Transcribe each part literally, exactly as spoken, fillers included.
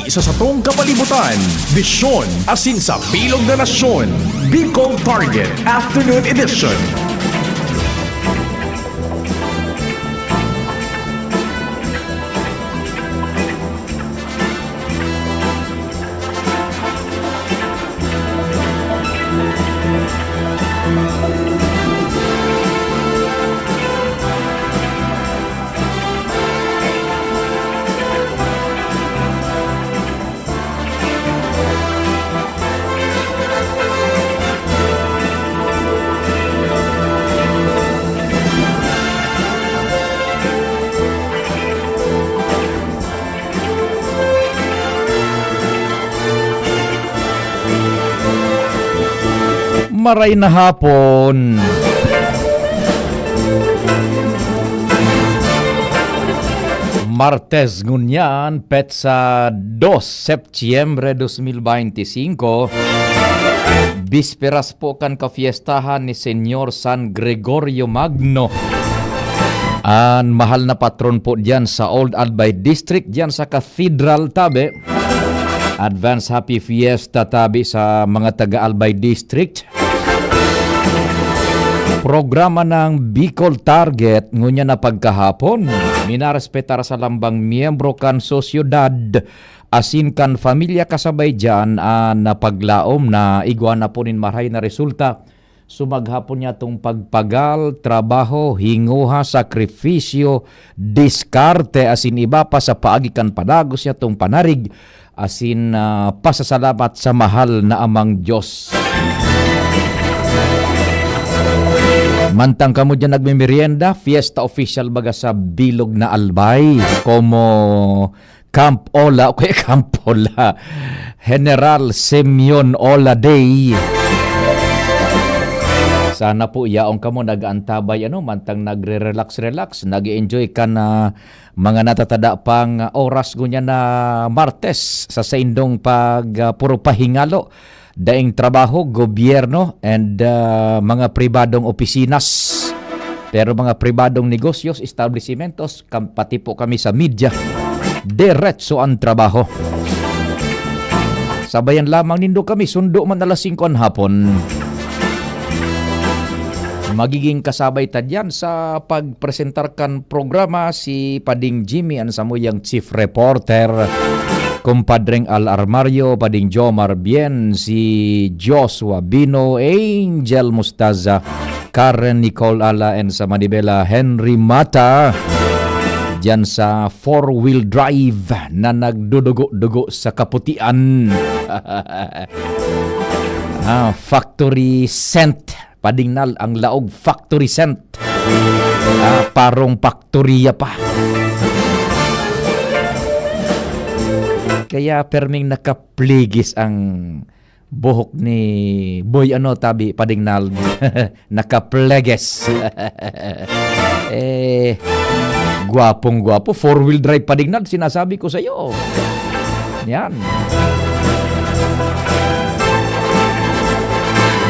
Sa satong kapalibutan, bisyon, asin sa bilog na nasyon, Bicol Target Afternoon Edition. Maray na hapon. Martes ngunyan, petsa dos Setyembre dos mil beinti singko. Bisperas po kan kafiestahan ni Señor San Gregorio Magno. An mahal na patron po diyan sa Old Albay District, diyan sa Cathedral tabi. Advance Happy Fiesta tabi sa mga taga Albay District. Programa ng Bicol Target, ngunyan na pagkahapon, minarespetar sa lambang miyembro kan sosyedad asin kan pamilya kasabay diyan an paglaom na igwa na po nin marahay na resulta. Sumaghapon niya tong pagpagal, trabaho, hinguha, sakripisyo, diskarte, asin iba pa sa paagi kan padagos niya tong panarig asin, ah, pasasalamat sa mahal na Amang Diyos. Mantang kamo diyan nagmimerienda, fiesta official baga sa bilog na Albay, como Camp Ola, o kaya Camp Ola, General Simeon Ola Day. Sana po yaon kamo nag-aantabay, ano, mantang nagre-relax-relax, nag-e-enjoy kan mga natatada pang oras ngunyan na Martes sa saindong pag, ah, puro pahingalo, daing trabaho, gobyerno, and, ah, mga pribadong opisina. Pero mga pribadong negosyos, establisimentos, kam-, pati po kami sa media, diretso ang trabaho. Sabayan lamang nindo kami, sundo man alas singko an hapon. Magiging kasabay ta diyan sa pagpresentar kan programa si Pading Jimmy, an samuyang chief reporter, Kumpadreng Al Armario, Pading Jomar Bien, si Joshua Bino, Angel Mustaza, Karen Nicole Ala, and sa Manibela, Henry Mata, diyan sa four-wheel drive na nagdudugo-dugo sa kaputian. Ah, factory scent. Padingnal ang laog factory scent. Ah, parong paktoriya pa. Kaya perming nakapligis ang buhok ni Boy, ano, tabi, Padingnal. Nakapleges. Eh, gwapong-gwapo. Four-wheel drive, Padingnal, sinasabi ko sa'yo. Yan.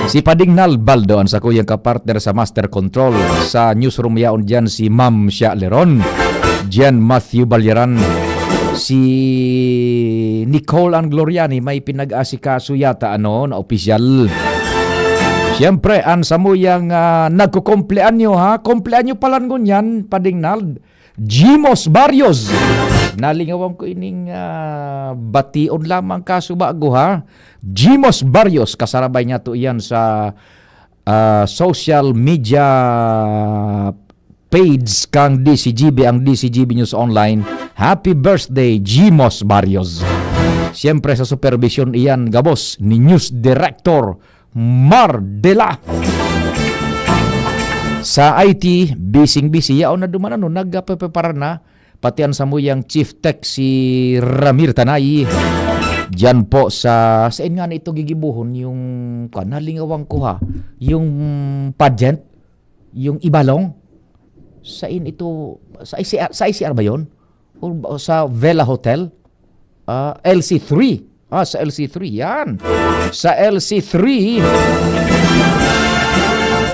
Si Pading Nal Baldo, ang sakuyang kapartner sa Master Control. Sa newsroom yaon diyan si Ma'am Shia Leron. Diyan Matthew Balyaran. Si Nicole Ann Gloriani may pinag-asikaso yata, ano, na opisyal. Siyempre, ang samuyang, ah, nagkukumpleanyo, ha? Kumpleanyo pala ngunyan, Pading Nal. Jimos Barrios. Nalingawan ko ining, ah, bation lamang kaso bago, ha. Jimos Barrios, kasarabay niya to iyan sa, ah, social media page kang D C G B, ang D C G B News Online. Happy birthday, Jimos Barrios. Siyempre, sa supervision iyan, gabos ni News Director Mar de la. Sa I T, bising-bisi. Yaon na duman, ano, nagpaprepara na. Pati ang samuyang Chief Tech, si Ramir Tanay. Diyan po sa, saan nga na ito gigibuhon? Yung, kwan, nalingawan ko ha. Yung pageant, yung Ibalong. Saan ito? Sa I C R, sa I C R ba yun? O, o sa Vela Hotel? Ah, L C three. Ah, sa L C three, yan. Sa L C three.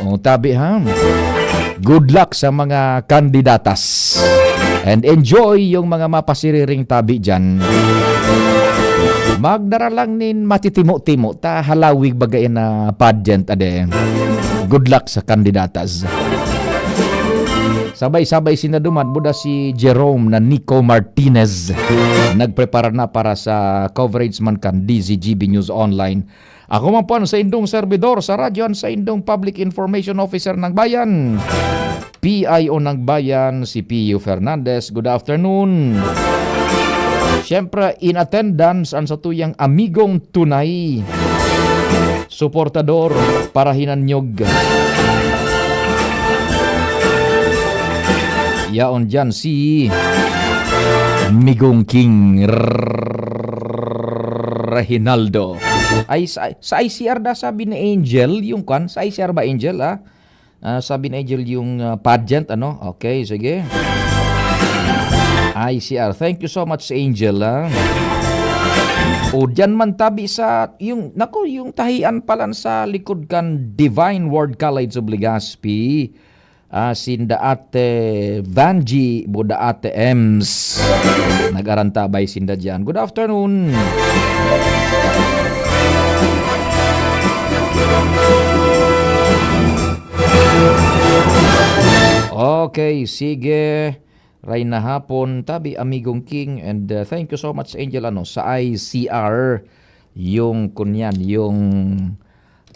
O, tabi, ha? Good luck sa mga kandidatas. And enjoy yung mga mapasiriring tabi dyan. Pagdara lang nin matitimo-timo, ta halawig baga yan na pageant, ade. Good luck sa kandidatas. Sabay-sabay sinda duman, buda si Jerome na Nico Martinez. Nagprepara na para sa coverage man kan D Z G B News Online. Ako man po ang saindong servidor sa radyo, ang saindong Public Information Officer ng Bayan, P I O ng Bayan, si Pio Fernandez. Good afternoon. Siyempre, in attendance ang satuyang amigong tunay, suportador, parahinanyog. Yaon dyan si Migong King Reginaldo. Ay, sa, sa I C R da sabi ni Angel, yung kwan, sa I C R ba, Angel, ah? Ah, sabi ni Angel yung, ah, pageant, ano? Okay, sige. I C R. Thank you so much, Angel, ah. O, dyan man tabi sa, yung, naku, yung tahian palan sa likod kan Divine Word College of Legazpi. Ah, sinda Ate Vangie, buda Ate Ems. Nag-arantabay sinda dyan. Good afternoon. Okay, sige. Ray na hapon, tabi, Amigong King, and, uh, thank you so much, Angel, ano, sa I C R, yung kunyan, yung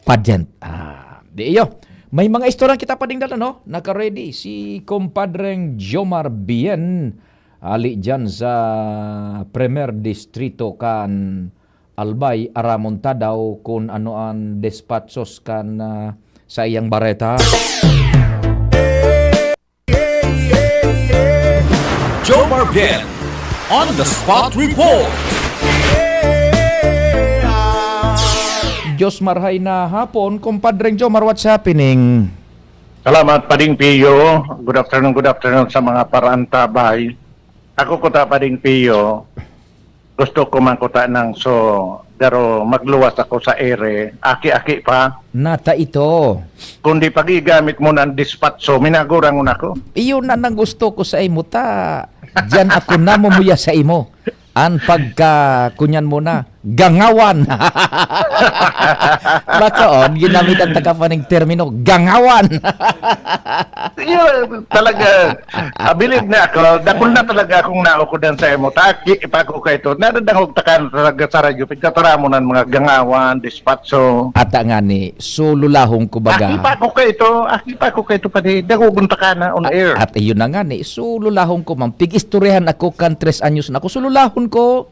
pageant. Ah, di iyo. May mga istorya kita pa ding dala, no? Naka-ready si Compadreng Jomar Bien, ali dyan sa Primer Distrito kan Albay. Aramon ta daw kun ano an despatsos kan, ah, saiyang bareta. Jomar Bien on the spot report. Diyos marhay na hapon, Compadreng Jomar, what's happening? Salamat, Pading Pio. Good afternoon, good afternoon sa mga paraantabay. Ako kuta, Pading Pio, gusto ko man kuta nang so, garo magluwas ako sa ere. Aki-aki pa. Nata ito. Kundi pagigamit mo ng dispatso, minagurangon ako. Iyon na nang gusto ko sa imo, ta. Diyan ako namumuya sa imo. An pagka, kunyan mo na, gangawan. Makaon, ginamitan ta ka pa ning termino, gangawan. Yun, talaga, abilib na ako. Dakul na talaga akong naukudan sa imo. Taki, pa ako kay to. Nadadangog ta ka na talaga sa radyo. Pagkatara mo ng mga gangawan, dispatso. Ata nga ni, sululahon ko baga. Aki pa ako kay to. Aki pa ako kay to, padi. Dagogon ta ka na on air. At, at iyon na nga ni, sululahon ko, ma'am. Pig-istoryahan ako kan tres anyos na ako. Sululahon ko.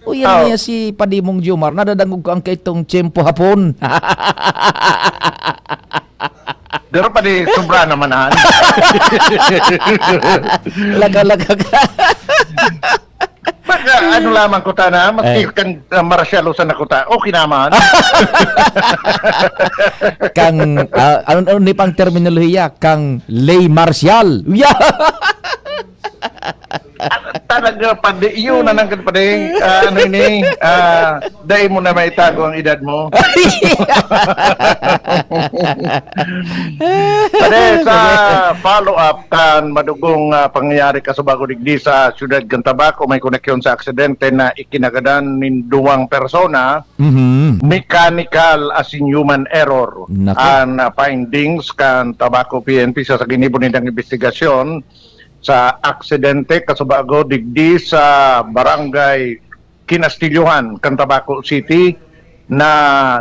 O, yan Oh. niya si Padimong Jomar. Nadadangog ko ang kaitong tiyempo hapon. Pero padi, sobra naman, han. Laka-laka ka. Baka ano lamang ko ta na, maski Eh. kang, ah, martial law sana ko ta, okay naman. Kang, ah, ano, ano ni pang terminolohiya? Kang lay martial. Yeah. Ah, talaga, padi, yun na lang, padi. Ah, ano ini? Ah, dai mo na maitago ang edad mo. Padi, sa follow-up kan madugong, ah, pangyayari kasubago digdi sa siyudad kan Tabaco, may koneksyon sa aksidente na ikinagadan nin duwang persona, Mhm. mechanical as in human error. Naku. An, ah, findings kan Tabaco P N P sa, sa ginibo nindang investigasyon sa aksidente kasubago digdi sa Barangay Kinastilyohan kan Tabaco City na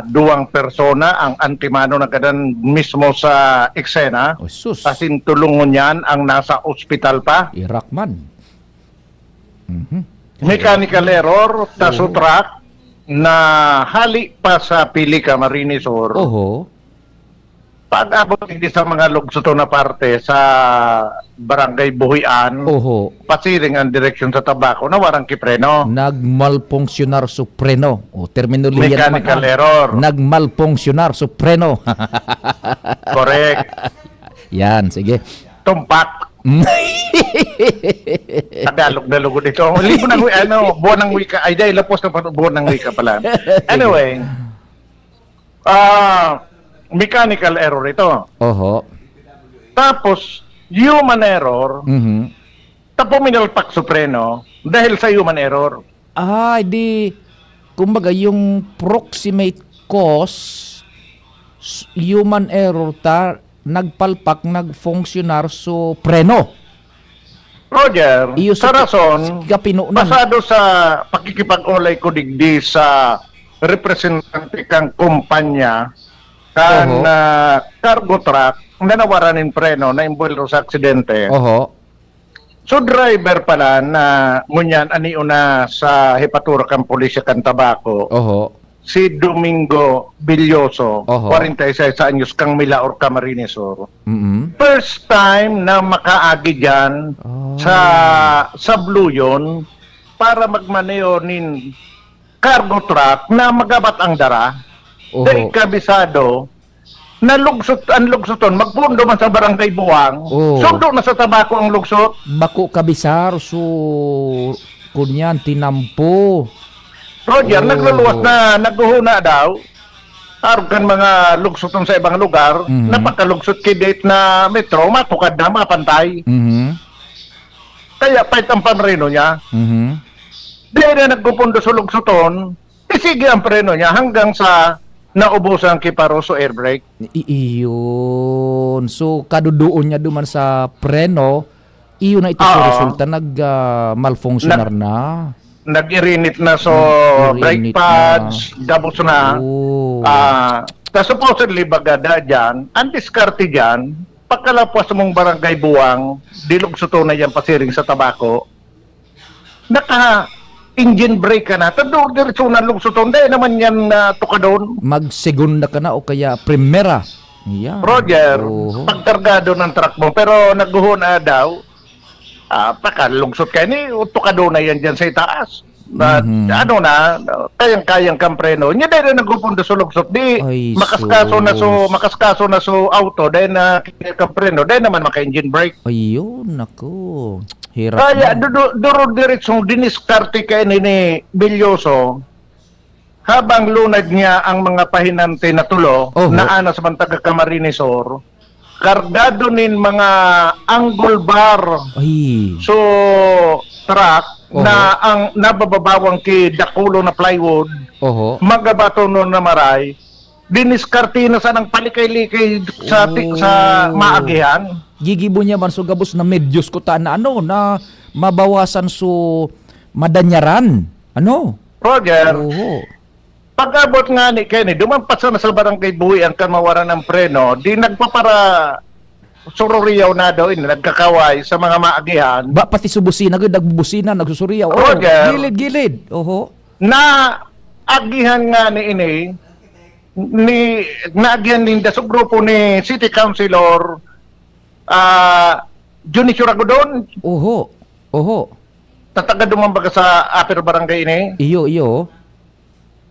duwang persona ang antimano nagadan mismo sa eksena. Oh, sus. Asin tulungon niyan ang nasa ospital pa. Irak man. Mhm. Mechanical error, taso Oo. truck, na hali pa sa Pili, Camarines Sur. Oho. Pag-abot hindi sa mga lugsuto na parte sa Barangay Buhian, Oho. pasiring ang direksyon sa Tabaco na warang kipreno. Nagmalpungsyunar su preno. O, terminolohiya naman, Mechanical ah. error. Nagmalpungsyunar su preno. Correct. Yan, sige. Tumpak. Tagalog na lugod ito. Libo ng wi-, ano, buwan ng wika. Ay, dahil lapos na pa, buwan ng wika pala. Sige. Anyway, ah, mechanical error ito. Oho. Tapos, human error, Mhm. tapo minalpak su preno dahil sa human error. Ah, di, kumbaga, yung proximate cause, s-, human error ta, nagpalpak, nagfunksyonar so preno. Roger, Iyo sa sa rason, kapinonan. Basado sa pakikipag-olay ko digdi sa representante kang kumpanya, kan, Oho. ah, cargo truck, na nawaran nin preno, na imbuwelto sa aksidente. Oho. So, driver pala na ngunyan, ani una sa hepatura kan pulisya kan Tabaco, Oho. si Domingo Villoso, Oho. kwarenta y seis anyos, kang Milaor, Camarines Sur. Mm-mm. First time na makaagi diyan Ah. sa sabluyon para magmaneho nin cargo truck na magabat ang dara. Oho. Dai kabisado, nalugsot, ang lugsoton, magpondo man sa Barangay Buwang. Oo. Sundo na sa Tabaco ang lugsot. Bako kabisar, so, kunyan, tinampo. Roger, Oo. nagluluwas na, naghuhuna daw. Arog kan mga lugsoton sa ibang lugar, Mhm. napakalugsot ki date na metro, matukad na, mapantay. Mhm. Kaya pait ang pamreno niya. Mhm. Di na nagpupundo sa lugsoton, isigi ang preno niya hanggang sa naubusan ki paro so air brake. I-, iyon. So, kadudoon niya duman sa preno, iyon na ito sa Oo. resulta, nag, ah, malfunctionar Nag-, na. nag-irinit na so Nag-irinit brake na. pads, gabos na. Oo. Ah, ta supposedly, baga da dyan, ang diskarte dyan, pagkalapwas mong Barangay Buwang, dilugsoton na yan pasiring sa Tabaco. Naka-engine brake ka na, tado diretso na lugsoton, dai naman yan, ah, tukadon. Mag-segunda ka na o kaya primera. Yan. Roger, Oho. pagkargado ng truck mo, pero naghuhuna daw, ah, pakalugsot ka ni, tukadon na yan dyan sa itaas. But, Mhm. ano na, kayang-kayang kang preno. Nya dai na nagpupundo sa lugsot. Di, Ay, makaskaso na so, sus. makaskaso na so auto, dai na kaya kang preno, dai naman maka-engine brake. Ayun, naku. Hirap Kaya, na. dudu-, duro diretsong diniskarte kaini ni Villoso, habang lunad niya ang mga pahinante na tulo, Oho. na anas man taga Camarines Sur, kargado nin mga angle bar. Ay. So, truck Oho. na ang nabababawang ki dakulo na plywood, Oho. magabato nun na maray, diniskarte na sanang palikay-likay sa ti-, sa Oh. maagihan. Gigibo niya man so gabos na medyos kuta na ano, na mabawasan so madanyaran. Ano? Roger, Oho. pag-abot nga ni Kenny, duman pa sana sa Barangay Buhi ang kan mawaran ng preno, di nagpapara-, sururiyaw na daw ini, nagkakaway sa mga maagihan. Ba, pati sa busina, gud, nagbubusina, nagsusuriyaw. Oh, Roger. gilid, gilid. Oho. Naagihan nga ni ini, ni, naagihan ninda sa grupo ni City Councilor, ah, Dionisio Ragodon. Oho. Oho. Tatagad duman baga sa upper barangay ini. Iyo, iyo.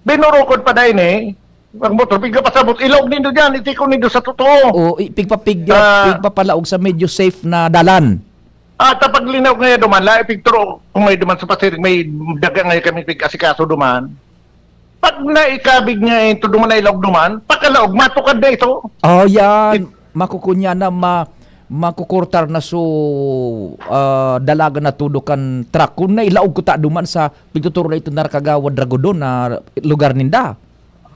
Binurukod pa dai ni. Ang motor, pigpapasabot, ilog nindo dyan, itikon nindo sa totoo. O, i-, pigpapig-, Ah. pigpapalaog sa medyo safe na dalan. Ah, ta pag linaog ngayon duman, lahat pigturo ko ngayon duman sa Pasig, may daga ngayon kami pig-asikaso duman. Pag naikabig nga ito duman, nailaog duman, pagkalaog, matukad na ito. Oh, yan. It- Makukunya na ma-, makukurtar na so, ah, dalagan na tudo kan truck. Kung nailaog ko ta duman sa pigtuturo na ito na Kagawad Ragodon na lugar ninda.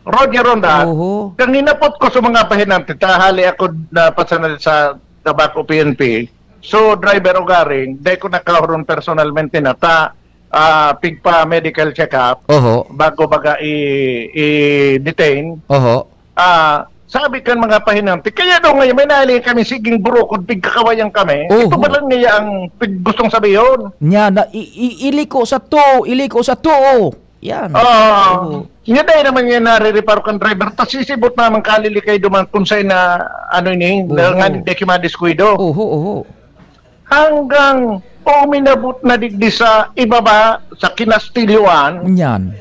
Roger Ronda, Oho. kang hinapot ko sa mga pahinante, ta hali ako na personal sa Tabaco P N P. So, driver o garing, dai ko nakahuron personalmente na ta, ah, pigpa-medical check-up Oho. bago baga i-, i-detain. Oho. Ah, sabi kan mga pahinante, kaya daw ngayon may nali kami, siging burukod, pigkakawayan kami. Oho. Ito ba lang niya ang pig-, gustong sabihin? Nya na, i-, i-, iliko sa to, iliko sa to. Yan. Oo. Oo. Nga dahil naman nga nare-reparo kan driver, tas sisibot naman kalilikay duman kung saan na, ano ini, Oo. na nga hindi kayo madiskuido. Oho, oho. Hanggang uminabot na digdi sa ibaba, sa Kinastilyoan, Yan.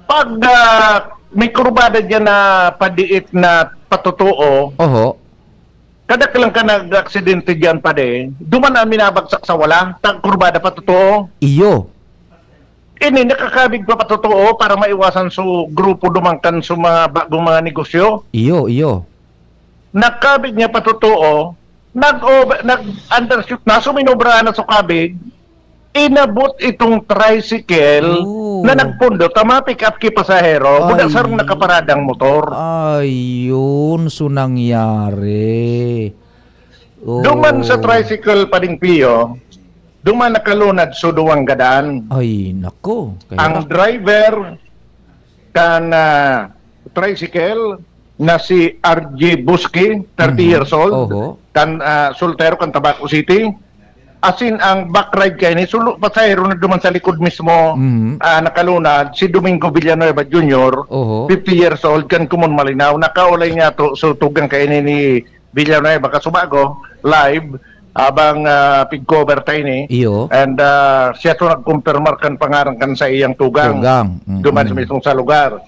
pag, ah, may kurbada dyan na padiit na patotoo, Oho. kada ka lang ka nag-aksidente dyan, pade, duman ang minabagsak sa wala, tag kurbada patotoo. Iyo. Ini, nakakabig pa patotoo para maiwasan so grupo duman kan so mga bagong mga negosyo. Iyo, iyo. Nakabig niya patotoo, nag-over-, nag-undershoot na, suminobra na so kabig, inabot itong tricycle, Oo. na nagpundo ta ma-pick up ki pasahero, buda sarong nakaparadang motor. Ayun, so nangyari. Duman sa tricycle, Pading Pio, duman nakalunad so duwang gadan. Ay, nako. Ang driver kan, ah, tricycle na si R J Buski, thirty Mhm. years old, Oho. kan, ah, soltero kan Tabaco City. Asin ang back ride kaini, sulo pasahero na duman sa likod mismo, Mhm. ah, nakalunad, si Domingo Villanueva Junior, Oho. fifty years old, kan Common Malinao. Nakaulay niya to, so tugang kaini ni Villanueva, kasubago, live, abang, ah, pig-cover ta ini. Iyo. And, ah, siya to nagkumpirmar kan pangaran kan sa iyang tugang. Tugang. Mm-mm. Duman mismo sa lugar.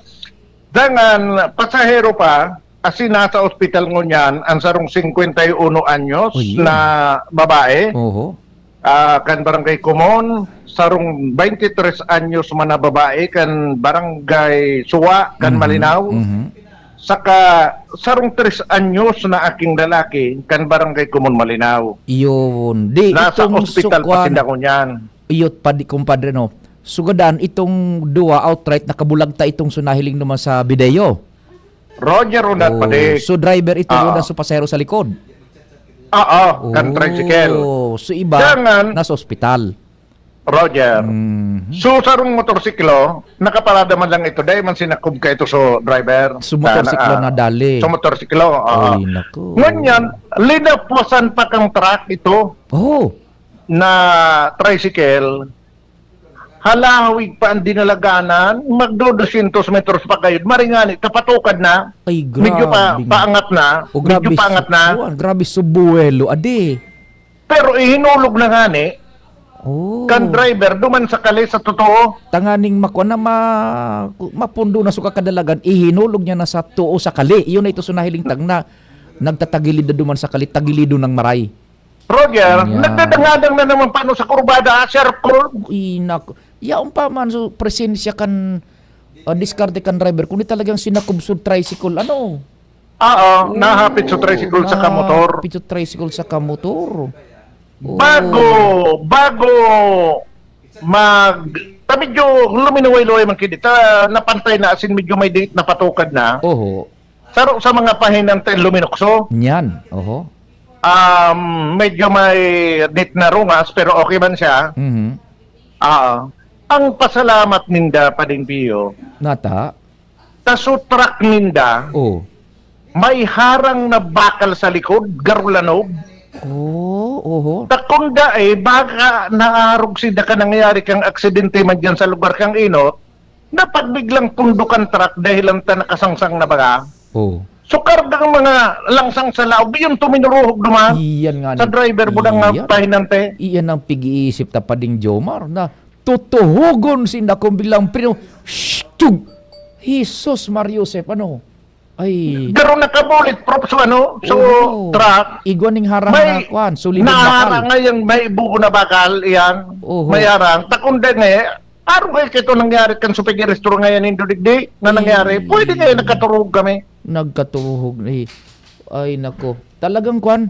Dangan, pasahero pa, asin nasa ospital ngunyan, ang sarong singkwenta y uno anyos Uy, yun. na babae, Oho. ah, kan Barangay Kumon, sarong baynte tres anyos man na babae kan Barangay Suwa, kan Mhm, Malinao, mhm. saka sarong tres anyos na aking lalaki kan Barangay Kumon, Malinao. Yun. Di Nasa itong ospital pa sukwan, sinda ngunyan. Iyot pa di, kumpadre, no? Sugadan, itong duwa outright, nakabulag ta itong sunahiling naman sa video. Roger, unat Oh, padi. So driver ito, Oo. Yun, so pasahero sa likod? Oo, kan Oh, tricycle. So iba, Dangan, nasa ospital. Roger. Mhm. So sarong motorsiklo, nakaparada man lang ito, dahil man sinakob ka ito so driver. So motorsiklo na, ah, na dali. So motorsiklo, oo. Ay, naku. Ngunyan, linapwasan pa kang truck ito Oh. na tricycle. Halahawig pa ang dinalaganan, magdo dosyentos metros pa kayo. Maringani, tapatukad na. Ay, Medyo pa, grabe nga. paangat na. O, Medyo grabe paangat su-, na. kuwan, grabe subuelo, adi. Pero ihinulog na ngani, Oh. kan driver, duman sa kali sa totoo. Tanganing makuha na ma-, mapundo na suka kadalagan, ihinulog niya na sa too sa kali. Iyon na ito sunahiling tag na nagtatagilid na duman sa kali, tagilido ng maray. Roger, Yan. nagdadangadang na naman paano sa kurbada, ah, Sir Paul? Uy, nako. Yaon pa man, so, presensya kan, ah, diskarte kan driver. Kung di talagang sinakubsod tricycle, ano? Oo, Oo, nahapit sa tricycle sa kamotor. nahapit sa tricycle sa kamotor. Bago, Oo. bago mag, ta medyo luminaway-luway man kini, ta napantay na, asin medyo may di-, napatukad na. Oho. Saro sa mga pahinante luminukso. Nyan, oho. Um, medyo may dit na rungas, pero okay man siya. Mhm. Ah, ang pasalamat ninda, Pading Pio, Nata? ta so truck ninda, Oh. may harang na bakal sa likod, garulanog. Oh, oho. Ta kunda, eh, baka naarog sinda ka nangyari kang aksidente man dyan sa lugar kang inot, na pagbiglang pundukan truck dahil lang ta nakasangsang na baga. Oh. So, kargang mga langsang sa laog, yun tuminuruhog duman Iyan nga sa ni-, driver mo na nga iyan. pahinante. Iyan ang pig-iisip ta pa ding Jomar na tutuhogon sinda kung biglang pinu-, shh, tug! Jesus, Mar Joseph, ano? Ay. Pero naka-bulletproof so ano, so Oo. truck. Igwa ning harang May na kwan, solid na harang bakal. ngayang may buo na bakal, iyan. Oho. May harang. Ta kunda nga eh, Aro kay kito nangyari kan supig i-restaurant ngayon nindo digdi na nangyari. Ay. Pwede kaya nagkaturuhog kami. Nagkaturuhog, eh. Ay, nako. Talagang kwan,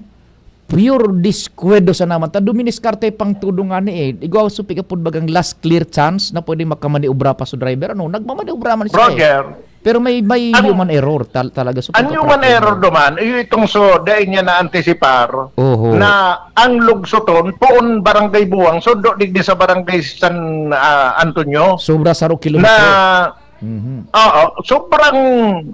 pure diskwento sa naman. Ta, duminiskarte pang tudo nga ni, eh. Igwa supig apod bagang last clear chance na pwede makamaniobra pa sa driver. Ano, nagmamaniobra man siya, eh. Roger, Pero may, may Ang human error tal-, talaga. So, ang pagkakaroon human error duman, iyo itong so, dai niya na-antisipar Oho. na ang lugsoton, poon Barangay Buwang, sundo digdi sa Barangay San, ah, Antonio. Sobra saro kilometro. Na, Mhm. oo, sobrang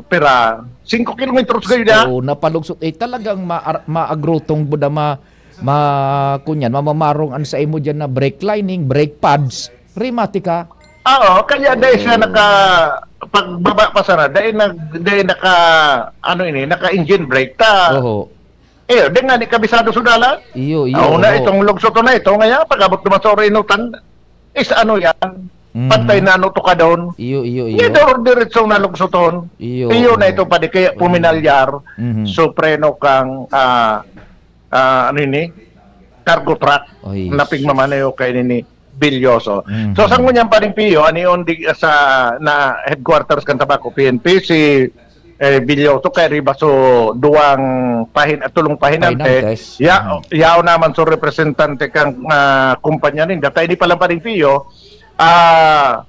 pira, singko kilometros kayo na. Oo, napalugsot. Eh, talagang ma-, maagrotong buda, ma-, ma-, kunyan, mamamarong an sa imo dyan na brake lining, brake pads. Rematika. Oo, kaya dai siya Oo. naka, pagbaba pa sana, dai nag-, dai naka, ano ini, naka-engine brake ta. Oho. Eh, di nga ni kabisado sa dalan. Iyo, iyo, Oo na, oho. itong lugsoton na ito, ngayon, pag-abot naman sa Orinutan, is ano yan, Mhm. pantay na ano to ka doon. Iyo, iyo, iyo. Yan, doon, diretso na lugsoton. Iyo, Iyo na oo. ito, padi, kaya Mhm. puminalyar, Mhm. so preno kang, ah, ah, ano ini, cargo truck Oy. na pigmamaneho kay nini Villoso. Mhm. So, sa ngunyan pa rin, Pio, ani on di sa na headquarters kan Tabaco P N P, si, eh, Villoso, kay riba so duwang pahin-, tulong pahinante. Pahinantes. Ya-, Mhm. yaon naman so representante kang, ah, kumpanya ninda. Kay di pa lang pa rin, Pio, ah,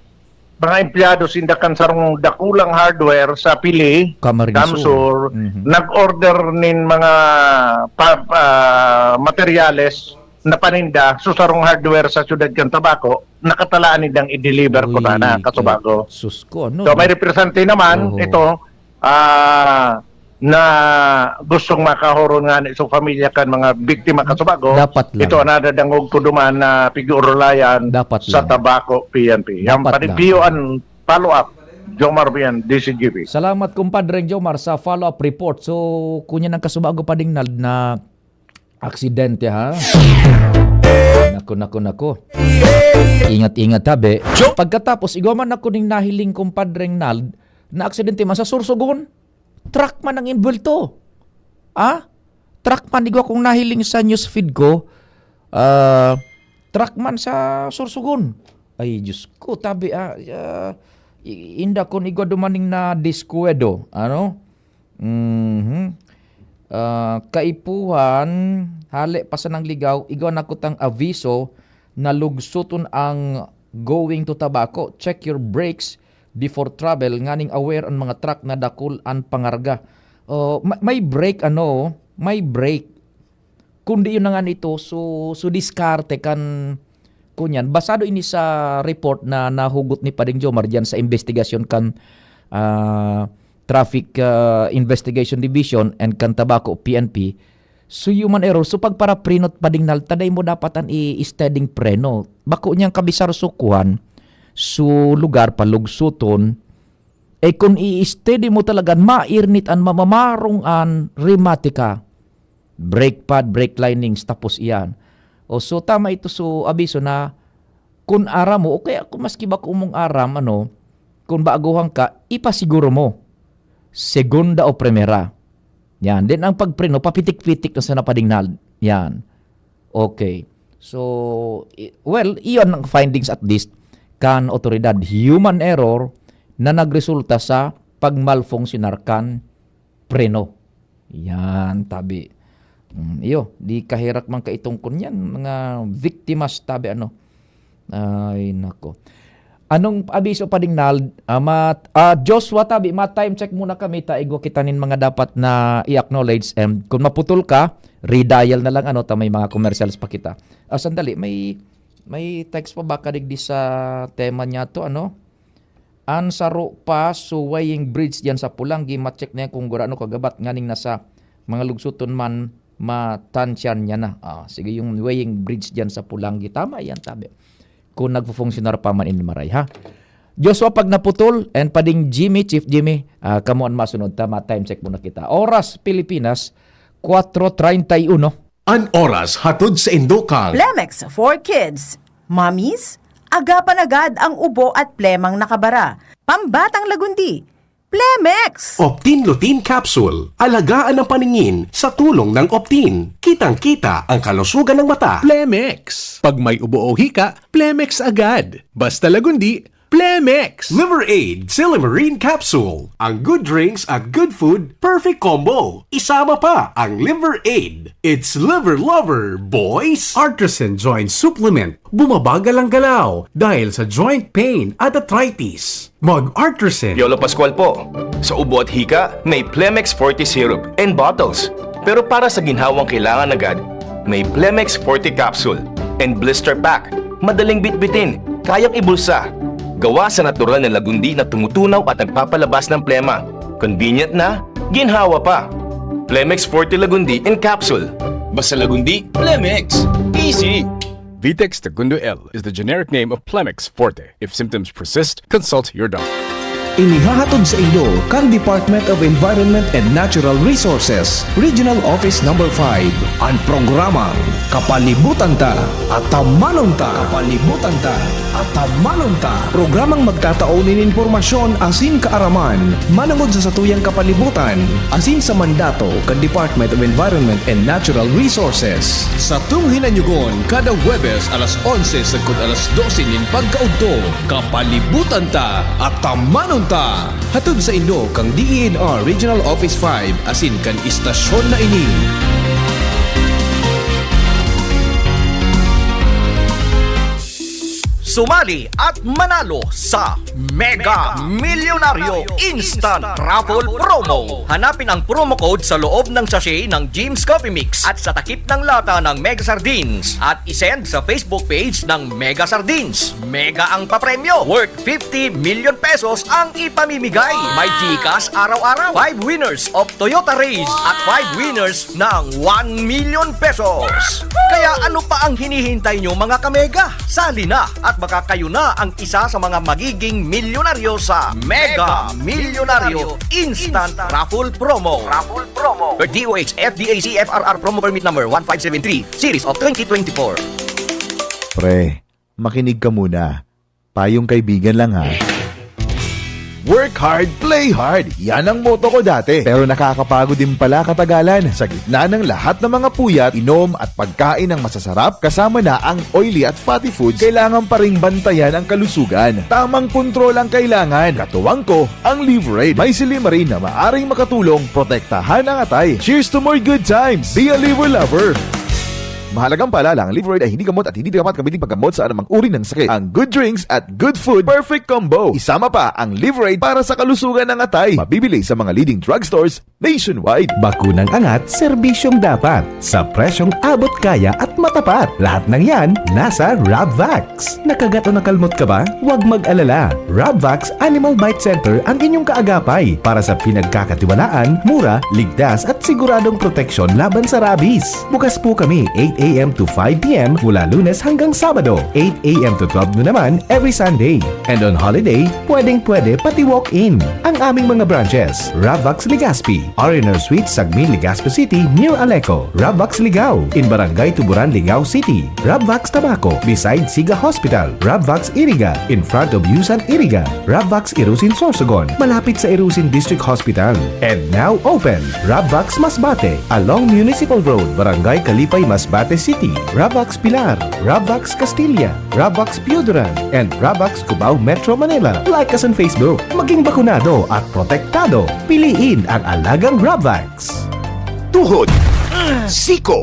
mga empleyado sinda kan sarong dakulang hardware sa Pili, Camarines Sur. Sur, Mhm. nag-order nin mga pa-, ah, materyales na paninda sa sarong hardware sa siyudad kan Tabaco, nakatalaan nindang i-deliver ko Uy, sana, Kasubago. sus ko, ano, So, may no? represente naman Oho. ito, ah, na gustong makahoron nga ni sa pamilya kan mga biktima, Kasubago. Dapat lang. Ito ang nadadangog ko duman na pig-urulayan Dapat sa lang. Tabaco P N P. Ang Dapat lang. panigpiyo ang follow-up, Jomar Bian, D C G B. Salamat, kumpadreng Jomar, sa follow-up report. So, kunya ng Kasubago, Pading Nald, na aksidente, ha? Naku, naku, naku. Ingat-ingat, ha, be. Pagkatapos, igwa man ako ning nahiling, kumpadreng Nald, na aksidente man sa Sorsogon. Truck man ang inbulto. Ah? Truck man, igwa kong nahiling sa newsfeed ko. Ah, truck man sa Sorsogon. Ay, Diyos ko, tabi, ah, ah, i-, inda kon igwa dumaning na diskuedo, ano? Mhm. Ah, kaipuhan, hale pa sanang ligaw, igwa na kutang aviso na lugsuton ang going to Tabaco. Check your brakes before travel, nganing aware an mga truck na dakul an pangarga. Oh, ma-, may brake, ano, may brake. Kundi yun na nga nito, so, so diskarte kan, kunyan. Basado ini sa report na nahugot ni Pading Jomar diyan sa investigasyon kan, ah, Traffic, ah, Investigation Division and kan Tabaco P N P. So, human error. So, pagparaprinot, Pading Nald, taday mo dapat an i-steadyng preno. Bako niyang kabisar so kuhan, so lugar, palugsuton. Eh, kung i-steady mo talaga, mairnit an mamamarong an rematika. Brake pad, brake linings, tapos iyan. O, so, tama ito, so, abiso na kun aram mo, o kaya kung maski bako mong aram, ano, kung baguhan ka, ipasiguro mo. Segunda o primera. Yan. Then, ang pagpreno, papitik-pitik na sa napadingnal. Yan. Okay. So, i-, well, iyon ang findings at least kan otoridad. Human error na nagresulta sa pagmalfunksyonar kan preno. Yan, tabi. Mm, iyo, di kaherak man kaitong kunyan, mga biktimas, tabi, ano. Ay, nako. Anong abiso, Pading Nald? Ah, ma-, ah, Joshua, tabi, ma-time check muna kami, ta igwa kita nin mga dapat na i-acknowledge. And kung maputol ka, redial na lang, ano, ta may mga commercials pa kita. Ah, sandali, may, may text pa ba kadigdi sa tema niya to, ano? An saro pa, so weighing bridge diyan sa Polangui, ma-check na yan kung gurano kagabat, nganing nasa mga lugsuton man, matansyan niya na. Ah, sige, yung weighing bridge diyan sa Polangui. Tama yan, tabi. Kung nagpo-funksyonar pa man ini, Maray, ha? Joshua, pag naputol, and Pading Jimmy, Chief Jimmy, ah, kamo an masunod, tama, time check muna kita. Oras, Pilipinas, kwatro treinta y uno. An oras hatod sa indo kang Plemex for Kids. Mommies, agapan agad ang ubo at plemang nakabara. Pambatang lagundi, Plemex! Optin Lutein Capsule. Alagaan ang paningin sa tulong ng Optin. Kitang-kita ang kalusugan ng mata. Plemex. Pag may ubo o hika, Plemex agad. Basta lagundi, Plemex! Liver Aid, Silymarin Capsule. Ang good drinks at good food, perfect combo. Isama pa ang Liver Aid. It's Liver Lover, boys! Artisan Joint Supplement. Bumabagal ang galaw dahil sa joint pain at arthritis. Mag-Artisan. Piolo Pascual po. Sa ubo at hika, may Plemex Forte Syrup and bottles. Pero para sa ginhawang kailangan agad, may Plemex Forte Capsule and Blister Pack. Madaling bitbitin, kayang ibulsa. Gawa sa natural na lagundi na tumutunaw at nagpapalabas ng plema. Convenient na, ginhawa pa. Plemex Forte Lagundi in Capsule. Basta lagundi, Plemex. Easy! Vitex Segundo L is the generic name of Plemex Forte. If symptoms persist, consult your doctor. Inihahatod sa inyo kan Department of Environment and Natural Resources, Regional Office Number five, an programang Kapalibutan Ta, Atamanon Ta. Kapalibutan Ta, Atamanon Ta. Programang magtatao nin impormasyon asin kaaraman manongod sa satuyang kapalibutan asin sa mandato kan Department of Environment and Natural Resources. Satong hinanyugon kada Huwebes alas onse sagkod alas dose nin pagkaudto. Kapalibutan Ta, Atamanon Ta. Hatod sa indo kan D E N R Regional Office five asin kan istasyon na ini. Tumali at manalo sa Mega Milyonaryo Instant Raffle Promo. Hanapin ang promo code sa loob ng sachet ng Jim's Coffee Mix at sa takip ng lata ng Mega Sardines at isend sa Facebook page ng Mega Sardines. Mega ang papremyo, worth fifty million pesos ang ipamimigay. May GCash araw-araw, five winners of Toyota Rays at five winners ng one million pesos. Kaya ano pa ang hinihintay nyo, mga kamega? Sali na at baka kayo na ang isa sa mga magiging milyonaryo sa Mega Milyonaryo Instant Raffle Promo. Raffle Promo. D O H F D A C F R R Promo Permit Number one five seven three, Series of twenty twenty-four. Pre, makinig ka muna. Payong kaibigan lang ha. Work hard, play hard. Yan ang motto ko dati. Pero nakakapagod din pala katagalan. Sa gitna ng lahat ng mga puyat, inom at pagkain ng masasarap, kasama na ang oily at fatty foods, kailangan pa ring bantayan ang kalusugan. Tamang kontrol ang kailangan. Katuwang ko, ang Liverade. May silymarin na maaring makatulong protektahan ang atay. Cheers to more good times! Be a Liver Lover! Mahalagang paalala, ang Liverade ay hindi gamot at hindi dapat gamitin paggamot sa anumang uri ng sakit. Ang good drinks at good food, perfect combo. Isama pa ang Liverade para sa kalusugan ng atay. Mabibili sa mga leading drugstores nationwide. Bakunang angat, serbisyong dapat. Sa presyong abot kaya at matapat. Lahat ng yan, nasa Rabvax. Nakagat o nakalmot ka ba? Huwag mag-alala. Rabvax Animal Bite Center ang inyong kaagapay para sa pinagkakatiwalaan, mura, ligtas at siguradong proteksyon laban sa rabies. Bukas po kami eight a.m. to five p.m. mula Lunes hanggang Sabado, eight a.m. to twelve noon naman every Sunday. And on holiday, pwedeng-pwede pati walk-in. Ang aming mga branches, Rabvax Legazpi, R and R Suite, Sagmin, Legazpi City, near Aleco, Rabvax Ligao, in Barangay Tuburan, Ligao City, Rabvax Tabaco, beside Siga Hospital, Rabvax Iriga, in front of Yusan Iriga, Rabvax Irusin Sorsogon, malapit sa Irusin District Hospital. And now open, Rabvax Masbate, along Municipal Road, Barangay Kalipay, Masbate City, Rabvax Pilar, Rabvax Castilla, Rabvax Pioduran, and Rabvax Cubao, Metro Manila. Like us on Facebook. Maging bakunado at protektado. Piliin ang alagang Rabvax. Tuhod, siko,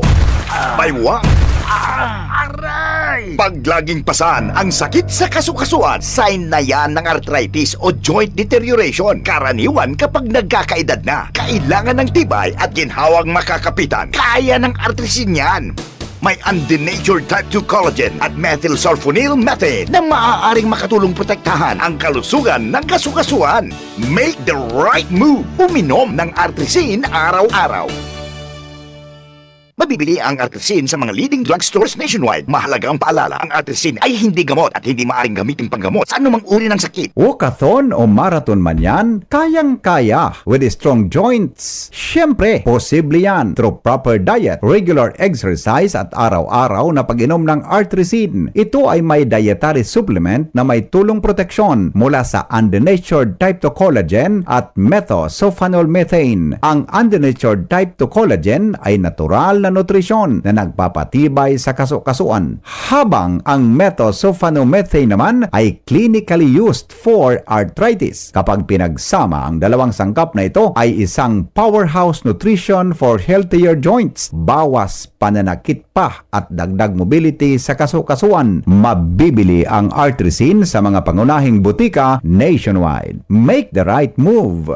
baywang, aray! Pag laging pasan ang sakit sa kasukasuan, sign na yan ng arthritis o joint deterioration. Karaniwan kapag nagkakaedad na, kailangan ng tibay at ginhawang makakapitan. Kaya ng artrisin yan. May undenatured type two collagen at methylsulfonyl methane na maaaring makatulong protektahan ang kalusugan ng kasukasuan. Make the right move. Uminom ng Artrisin araw-araw. Mabibili ang Artrisin sa mga leading drugstores nationwide. Mahalagang paalala, ang Artrisin ay hindi gamot at hindi maaaring gamitin panggamot sa anumang uri ng sakit. Walkathon o marathon man yan, kayang-kaya with strong joints. Siyempre, posible yan through proper diet, regular exercise at araw-araw na pag-inom ng Artrisin. Ito ay may dietary supplement na may tulong proteksyon mula sa undenatured type two collagen at methosulfonol methane. Ang undenatured type two collagen ay natural na nutrisyon na nagpapatibay sa kasukasuan, habang ang methosulfonomethane naman ay clinically used for arthritis. Kapag pinagsama, ang dalawang sangkap na ito ay isang powerhouse nutrition for healthier joints. Bawas pananakit pa at dagdag mobility sa kasukasuan. Mabibili ang Artrisin sa mga pangunahing butika nationwide. Make the right move!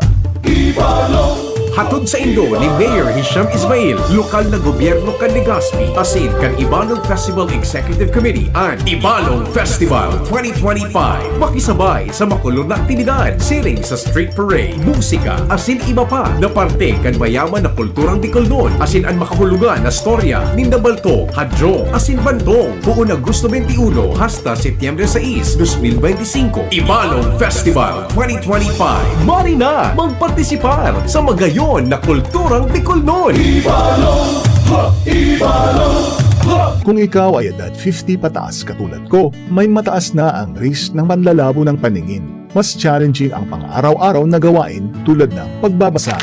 Hatod saindo ni Mayor Hisham Ismail, lokal na gobyerno kan Legazpi, asin kan Ibalong Festival Executive Committee an Ibalong Festival twenty twenty-five. Makisabay sa makulon na aktibidad, siring sa street parade, musika, asin iba pa na parte kan mayaman na kulturang Bicolnon, asin an makahulugan na storya nin Nabalto, Hadro, asin Bantong. Poon Agosto twenty-one hasta Setyembre sais, dos mil benti singko. Ibalong Festival twenty twenty-five. Mari na magpartisipar sa magayon na kulturang Bicolnon! Ibalong! Ha! Ibalong! Ha! Kung ikaw ay edad fifty pataas katulad ko, may mataas na ang risk ng panlalabo ng paningin. Mas challenging ang pang-araw-araw na gawain tulad ng pagbabasa,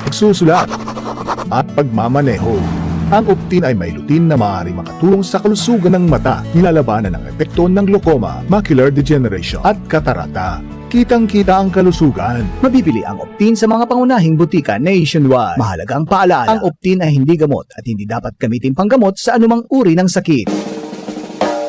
pagsusulat, at pagmamaneho. Ang Optin ay may lutein na maaaring makatulong sa kalusugan ng mata, nilalabanan ang epekto ng glaucoma, macular degeneration, at katarata. Kitang-kita ang kalusugan. Mabibili ang Optin sa mga pangunahing butika nationwide. Mahalagang paalala, ang Optin ay hindi gamot at hindi dapat gamitin panggamot sa anumang uri ng sakit.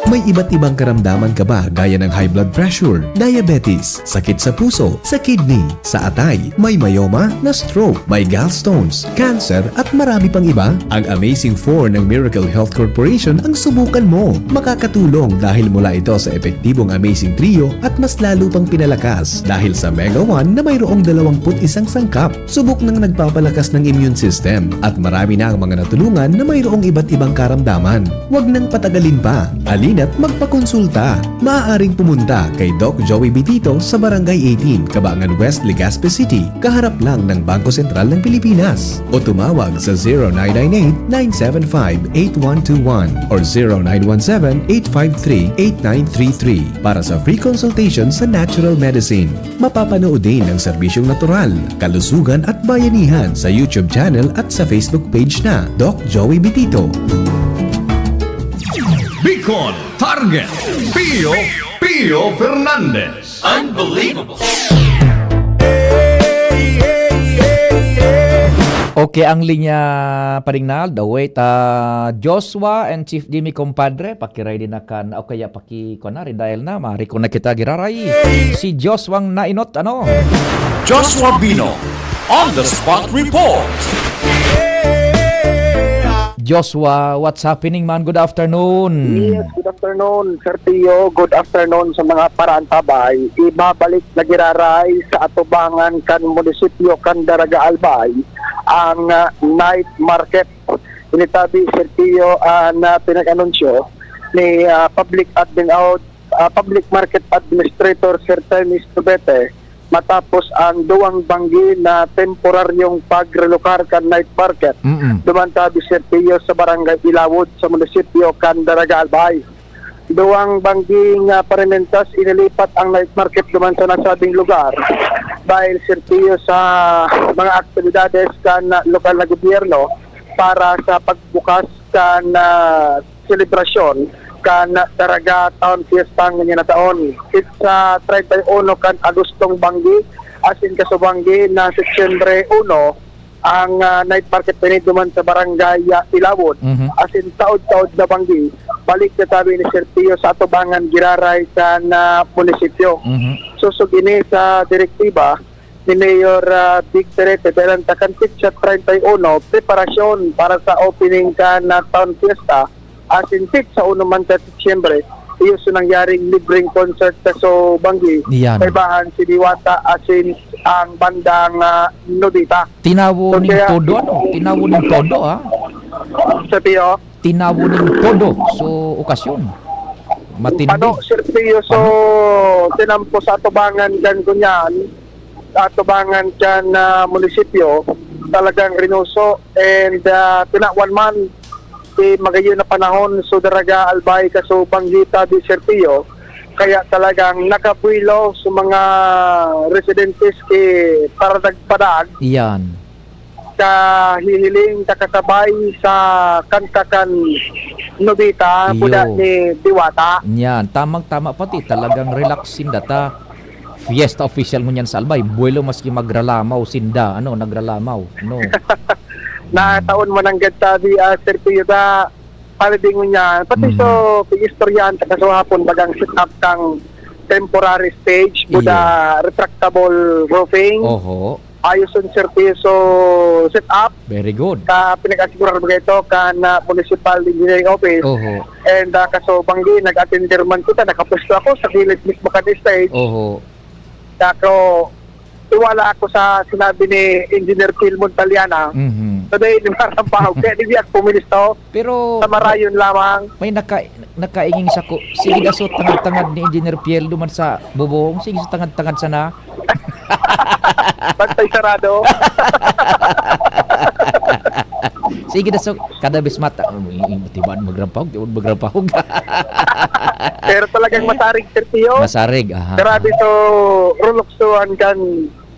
May iba't ibang karamdaman ka ba gaya ng high blood pressure, diabetes, sakit sa puso, sa kidney, sa atay, may myoma, na-stroke, may gallstones, cancer, at marami pang iba? Ang Amazing four ng Miracle Health Corporation ang subukan mo. Makakatulong dahil mula ito sa epektibong Amazing Trio at mas lalo pang pinalakas dahil sa Mega one na mayroong dalawang put isang sangkap. Subok nang nagpapalakas ng immune system at marami na ang mga natulungan na mayroong iba't ibang karamdaman. Huwag nang patagalin pa. Alina't magpakonsulta. Maaaring pumunta kay Doc Joey Bitito sa Barangay eighteen, Cabangan West, Legazpi City, kaharap lang ng Bangko Sentral ng Pilipinas. O tumawag sa zero nine nine eight, nine seven five, eight one two one or zero nine one seven, eight five three, eight nine three three para sa free consultation sa natural medicine. Mapapanood din ang serbisyong natural, kalusugan at bayanihan sa YouTube channel at sa Facebook page na Doc Joey Bitito. Bicol Target, Pio, Pio Fernandez. Unbelievable. Okay, ang linya, Paring Nald, wait, ah, Joshua and Chief Jimmy, compadre, pakiray din na kan, o kaya paki, kuwan na, redial na, ma-reconnect kita, giraray. Si Joshua ang nainot, ano? Joshua Bino, on the spot report. Joshua, what's happening, man? Good afternoon. Yes, good afternoon, Sir Pio. Good afternoon sa mga paraantabay. Ibabalik na giraray sa atubangan kan munisipyo kan Daraga Albay ang ah, night market. Initabi, Sir Pio, ah, na pinag-anunsyo ni ah, Public Admin Out, ah, Public Market Administrator Sir Termis Tubete matapos ang duwang banggi na temporaryong pagrelokar kan night market. Mm-mm. Duman tabi, Sir Pio, sa Barangay Ilawod sa munisipyo kan Daraga Albay. Duwang banggi nga parementas inilipat ang night market duman sa nasabing lugar dahil, Sir Pio, sa mga aktibidades kan lokal na gobyerno para sa pagbukas kan ah, selebrasyon kan Daraga Town Fiesta ngunyan na taon. Sa treinta y uno kan Agustong banggi, asin kasubanggi na Setyembre uno, ang ah, night market ini duman sa barangay ah, Ilawod. Mhm. Asin taod-taod na banggi, balik na tabi ni Sir Pio sa atubangan giraray kan ah, munisipyo. Mhm. Susog ini sa direktiba ni Mayor ah, Big Perete, dahil ang takan petsa treinta y uno, preparasyon para sa opening kan ah, Town Fiesta, asin petsa uno man sa Setyembre, iyo so nangyaring libreng concert sa so banggi, Iyan. kaibahan si Diwata asin ang bandang ah, Nobita. Tinawo So, ning kaya- todo, ano? Tinawo ning todo, ha? Sa Pio, Tinawo ning todo. So, okasyon. Matindi. Pano, Sir Pio, so tinampo sa atubangan kan kunyan, sa atubangan kan ah, munisipyo, talagang rinuso and ah, tinawan man si magayon na panahon, so Daraga Albay, kaso banggi tabi, Sir Pio, kaya talagang nakabuwilo sa mga residentes ki paradag-padag Iyan. kahihiling kakasabay sa kanta kan Nobita, Iyo. buda ni Diwata. Yan, tamang-tama pati, talagang relax sinda ta. Fiesta official ngunyan sa Albay, buwelo maski magralamaw sinda, ano, nagralamaw, no? Na taon man ang gad tabi, ah, Sir Pio, sa holiday ngunyan. Pati Mhm. so, pag-istoryahan ta kaso hapon, bagang set up kang temporary stage, buda retractable roofing. Oho, Ayos ang Sir Pio, so set up. Very good. Ka pinag-asigurar mo ito kan ah, Municipal Engineering Office. Oho. And ah, kaso banggi, nag-attender man kita, nakapwesto ako sa gilid mismo kan stage. Oho. Ako, tiwala ako sa sinabi ni Engineer Phil Montaliana. Mhm. Today, ni Marang Pahog. Kaya di ako puministo. Pero Sa marayon lamang. May naka, nakainging sa ko. Sige, daso tangad-tangad ni Engineer Piel duman sa bubong. Sige, sa tangad-tangad sana. Bantay sarado. Sige, daso kada bes mata. Tibaan magrampahog, tibaan magrampahog. Pero talagang masarig, Sir Pio. Masarig, aha. Grabe to, ruluksuhan kan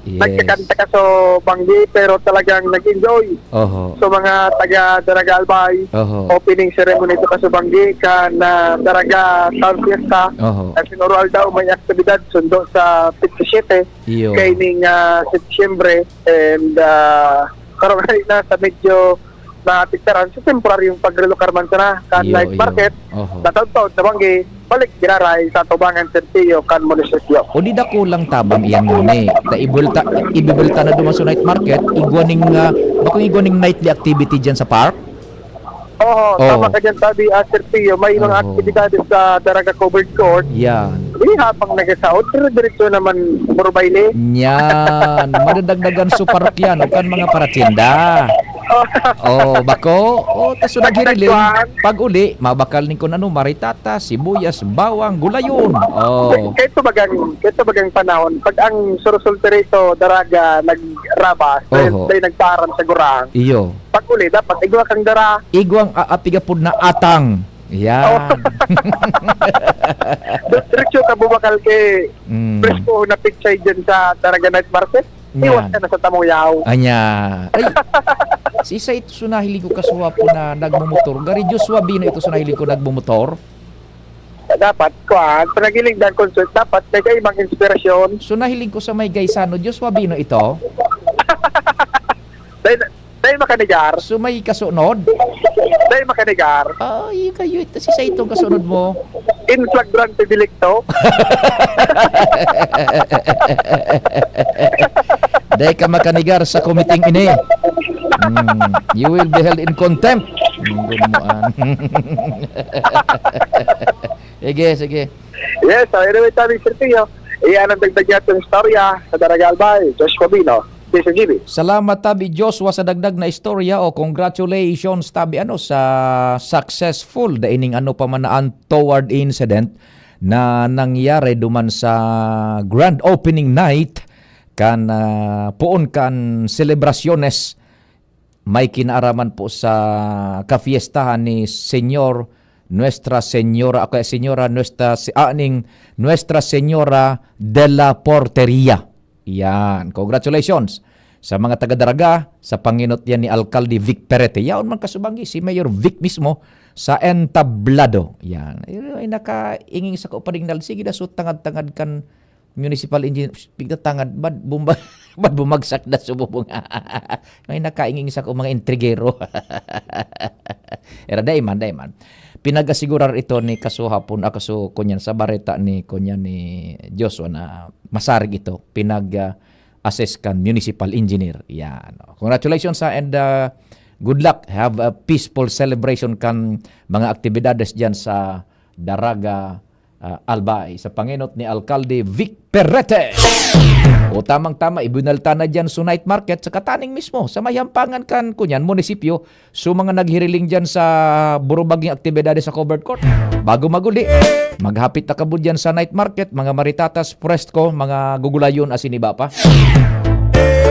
Yes. nagkakanta ka sa banggi, pero talagang nag-enjoy. Oho. So mga taga Daraga Albay, Oho. opening ceremony ito ka sa banggi, kan ah, Daraga Town Fiesta. Oho. At sinuro aldaw may aktibidad sundo sa fifty-seven Iyo. kaining ah, Setyembre. And uh, karong na sa medyo na tigtaran sa temporaryong pagrelokar man sana kan Iyo, night iyo. market, Oho. na taud-taud sa banggi, balik giraray sa atubangan sentido kan munisipyo. O di dakulang tabang iyan ngani. Ta ibulta, ibibulta na duman sa night market, igwa ning, ah, bakong igwa ning nightly activity dyan sa park? Oo, Oo. tama ka dyan, Tabi, ah, Sir Pio. May mga Oo. aktibidades sa Daraga Covered Court. Yan. Di habang nagasaod, dire-diretso naman Burbayle. Yan. Madadagdagan sa parokya, no? Kan mga paratinda. Oh, bako. Oh, tas so naghiriling. Nagkuhan. Pag uli, mabakal ning kun ano, maritata, sibuyas, bawang, gulayon. Oh. Kahit sa bagang, kahit sa bagang panahon, pag ang surusulti rito, Daraga, nagrabas, dahil, Oho. dahil nagpaaram sa gurang. Iyo. Pag uli, dapat igwa kang dara. Igwang aapigapod na atang. Yan. Oh. Diretso ka bubakal kay Mm. presko na pichay dyan sa Daraga Night Market. Iwas Yan. ka na sa tamuyaw. Anya. Ay, si Saito so nahiling ko kasuwa po na nagmumotor. Gari Joshua Bino ito so nahiling ko nagmumotor. Dapat, kuwan, panagiling ng concert, dapat may kaibang inspirasyon. So nahiling ko sa may Gaisano, Joshua Bino ito. Dahil, dahil makanigar. So may kasunod? Dahil makanigar. Ay, kayo ito, si Saito kasunod mo. In flagrante delicto. Dai ka makanigar sa komiting ini. Hmm, you will be held in contempt. Hmm, gumuan. Sige, sige. Yes, so anyway, Tabi, Sir Pio, iyan ang dagdag niya itong istorya sa Daraga Albay, Joshua Bino, Jason G B. Salamat, Tabi Joshua, sa dagdag na istorya. O, congratulations, Tabi, ano, sa successful da ining ano pa man na untoward incident na nangyari duman sa grand opening night kan, ah, poon kan selebrasyones may kinaaraman po sa kafiestahan ni Señor Nuestra Señora, o kaya Señora Nuestra, si, ah, ning Nuestra Señora de la Porteria. Yan. Congratulations sa mga taga Daraga, sa pangenot yan ni Alkalde Vic Perete. Yaon man kasubanggi, si Mayor Vic mismo sa entablado. Yan. Ay, ay, nakainging sa kauparingnal. Sige, dasot tangad-tangad kan municipal engineer. Pigtatangad, bad, bumba-, bad bumagsak na sububong. May nakainging sa mga intrigero. Era, dai man, dai man. Pinag-asigurar ito ni Kaso hapon, ah, Kaso kunyan sa bareta ni, kunyan ni Joshua na masarig ito. Pinag, ah, assess kan municipal engineer. Yan. Congratulations, ha, and, ah, good luck. Have a peaceful celebration kan mga aktibidades dyan sa Daraga, ah, Albay, sa pangenot ni Alkalde Vic Perete. O, tamang-tama, ibinalta na dyan sa night market sa Kataning mismo, sa may hampangan kan, kunyan, munisipyo. So, mga naghiriling dyan sa burubaging aktibidades sa covered court, bago maguli, maghapit na kabud dyan sa night market, mga maritatas, presko, mga gugulayon, asin iba pa.